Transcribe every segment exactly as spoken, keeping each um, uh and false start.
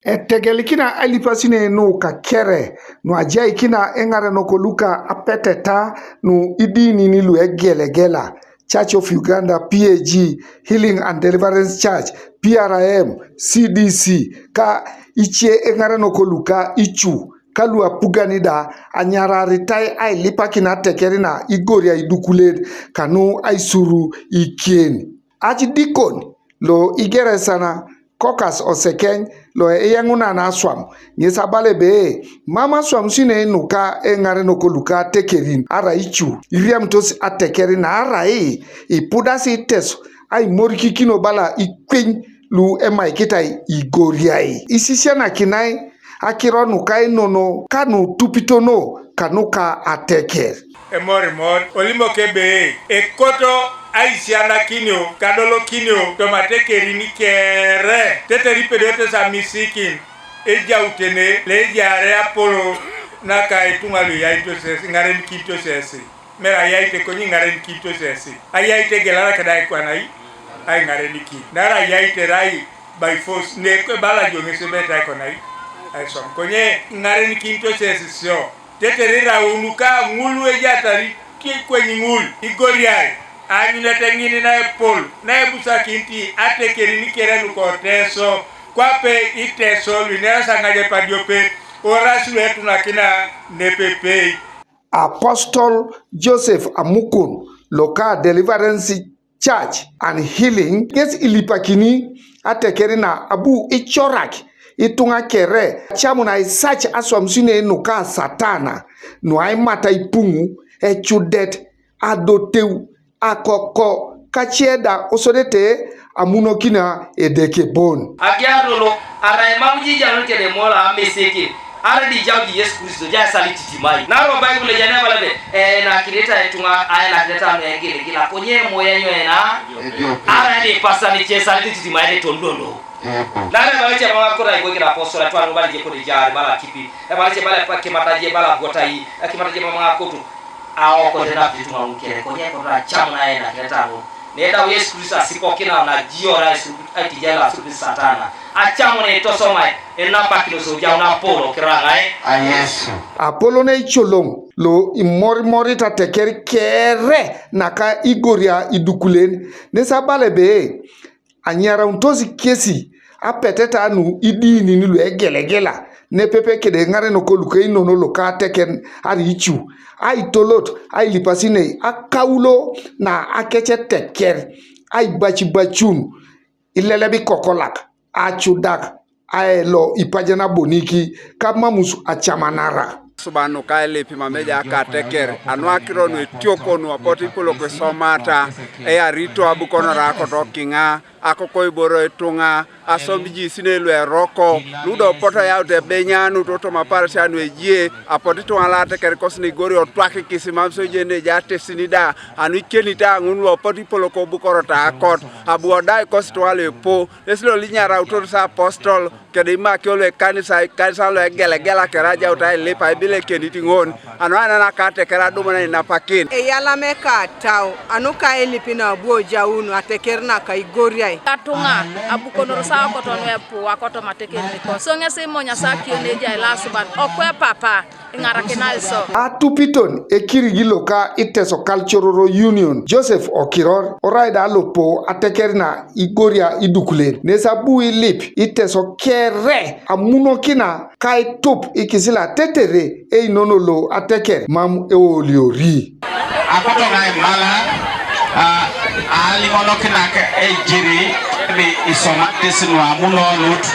Etegelikina ailipasinei nu kakere, nu ajaikina eŋarenok luka apeteta nu idinin lu egelegela, Church of Uganda, P A G, Healing and Deliverance Church, P R M, C D C, ka ice eŋarenok luka icu, ka lu apugan da anyararitai ailipakin ateker na igoria idukulen kanu aisuru ikien. Archdeacon lo igeresana Kokas Osekeny lo eyaŋunan aswam, ŋes abala ebe, mam aswamisinei nuka eŋarenok luka atekerin arai icu iriamitos ateker naarai ipudasi Iteso aimorikikino bala ikweny lu emaikitai igoriai. Isisianakinai akiro nuka inono ka nutupitono kanuka ateker. Emorimor olimok ebe ekoto aisianakinio kadolokinio tomatekerin kere tetere ipediotes amisikin ejautene leejaare apolo naka ituŋa luyaitosi esi iŋarenikinitos esi mere ayaite konye iŋarenikinitos esi ayaite egelara keda aikonai aiŋarenikin nara ayaite rai by force ne ebala jo ŋes ebet aikonai aisom konye iŋarenikinitos esi sio tetere iraun ka ŋul ejatar ikweny ŋul igoriai aanyunet ŋin naepol naebusakinit atekerin kere nuko Teso kwape Iteso luinerasa ŋajep adiopet oras luetunakina nepepei. Apostle Joseph Amukon loka Deliverance Church and Healing ŋes ilipakini ateker na abu icorak ituŋa kere camun aisac aswamisinei nuka Satana nuaimata ipuŋu ecudet adoteu akoko kace da osodete amunokina Edeke bon. Agiar lolo, arai mam jijanon kede mola ameseke, arai dijau ji Yesu Kristo, ja esali titimai. Naro Baibul ejane balebe, enakineta etuŋa, aenakineta anu egiligila, konye emoya nyo ena? Arai ni pasani ce esali titimai de tondolo. Nare bala ce mama kota igo kira apostol atwa bala je kodi jari bala kipi. Bala ce bala kimata je bala gotai, kimata je mama kotu. Aokote na vitu ŋaun kere konye koto acam na ena kere tano. Neda Yesu Kristo asipokina na jiora Yesu aitijala Yesu Kristo Satana. Acam na itosomai enapakinoso jau na Apolo kiraŋai. A Yesu. Apolo na icoloŋ lo imorimorita teker kere naka igoria idukulen. Nesi abala ebe anyaraunitos kesi apeteta nu idinin lu egelegela nepepe kede ŋarenok luka inono loka ateken ariicu aitolot ailipasinei akaulo na akeceteker aibacibacun ileleb ikokolak acudak aelo ipajan aboniki kamamus acamanara. Suban nuka ailip mam ejai akateker anu akiro nu etioko nu apotu ipolok isomata eyarito abukonora akoto kiŋa akoko iboro ituŋa asomijis ne lu eroko ludo poto yaut ebenyanut otom aparasia nu ejie apotu ituŋa lo ateker kosi neigori otwakikis mam so ejeni ejai atesin da anu ikenite aŋun lu apotu ipolok obukorot akot abu odai kosi ituŋa lu epo ŋes lo linyarautor sa apostol kede imakio lu ekanisa ikanisa lo egelegela kere ajaut ailip aibil ekenit ŋon anu ananaka ateker adumun ainapakin. Eyalame ka atau anuka ailip na abu ojaun ateker naka igoriai. Katuŋa abukonor sa akoto nu epu akoto mateker nikon so ŋes imonyasi akio nejai lo asuban okwe papa. Iŋarakina iso. Atupiton ekirigi loka Iteso Cultural Union Joseph Okiror orai da lopo ateker na igoria idukulen nes abu ilip Iteso kere amunokina kaitup ikisila tetere einono lo ateker mam eoliori. Akoto ŋa imala alimonokinak ejiri isomatis nuamunonut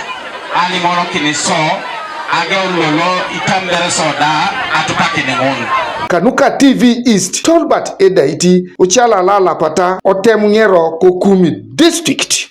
alimorokin iso ageun lolo itambere soda atupakin ŋun. Kanuka T V East, Tolbert Edaiti, Ochala Lalapata, Otem Ŋero, Kokumi District.